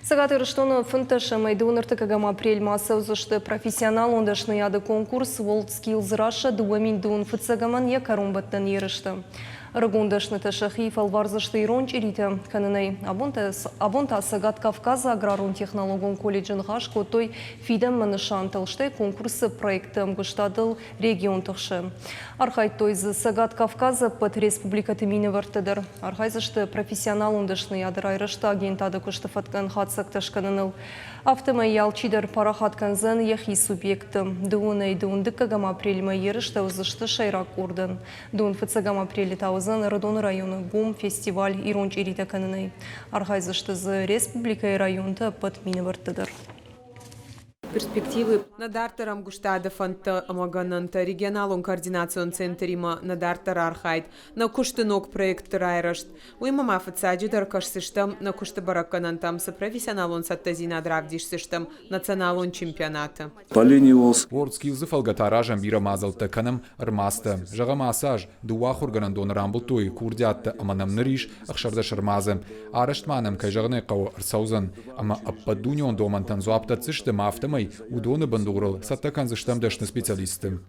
Цӕгат Ирыстоны 15 ӕмӕ 23 апрельмӕ ацӕудзысты профессионалон дӕсныйады конкурс WorldSkills Russia 2025-ӕн йӕ кӕронбӕттӕн ерысты. Ӕрыгон дӕснытӕ сӕхи фӕлвардзысты ирон чъиритӕ кӕнынӕй. Абон та Цӕгат Кавказы аграрон-технологон колледжы ныхас кодтой фидӕнмӕ нысантыл, стӕй конкурсы проектты ӕмгуыстадыл регионты хсӕн. Архайдтой дзы Цӕгат Кавказы ӕппӕт республикӕты минӕвӕрттӕ дӕр. Архайдзысты профессионалон дӕсныйады райрӕзты агентады куысты фӕткӕн хатдзӕгтӕ скӕныныл. Афтӕмӕй алчидӕр парахат кӕндзӕн йӕхи субъектты. Дыууынӕй дыууын дыккӕгӕм апрельмӕ ерыстӕ уыдзысты сӕйраг къордӕн. Дыууын фыццӕгӕм апрелы та уыдзӕн Ӕрыдоны районы гом фестиваль ирон чъиритӕ кӕнынӕй. Архайдзысты дзы республикӕйы районты ӕппӕт минӕвӕрттӕ дӕр. Перспективы нӕ дарддӕр ӕмгуыстады фӕндтӕ ӕмӕ гӕнӕнтӕ регионалон координацион центримӕ нӕ дарддӕр архайд, нӕ куысты ног проектты райрӕзт. Уыимӕ ма фыццаджыдӕр кӕсдзыстӕм нӕ куысты бӕрӕггӕнӕнтӕм, цы профессионалон цӕттӕдзинад равдисдзыстӕм националон чемпионаты. WorldSkills-ы фӕлгӕты аразӕм бирӕ мадзӕлттӕ, кӕнӕм ӕрмадзтӕ. Зӕгъӕм, ацы аз дыууӕ ахуыргӕнӕндоны рамбылдтой курдиаттӕ ӕмӕ нӕм ныр ис 16 ӕрмадзы. Арӕзт ма нӕм, кӕй зӕгъын ӕй хъӕуы, ӕрцӕудзӕн. Ӕмӕ ӕппӕт дунеон домӕнтӕн дзуапп дӕтдзысты ӕмӕ афтӕмӕй уыдоны бындурыл цӕттӕ кӕндзыстӕм дӕсны специалистты.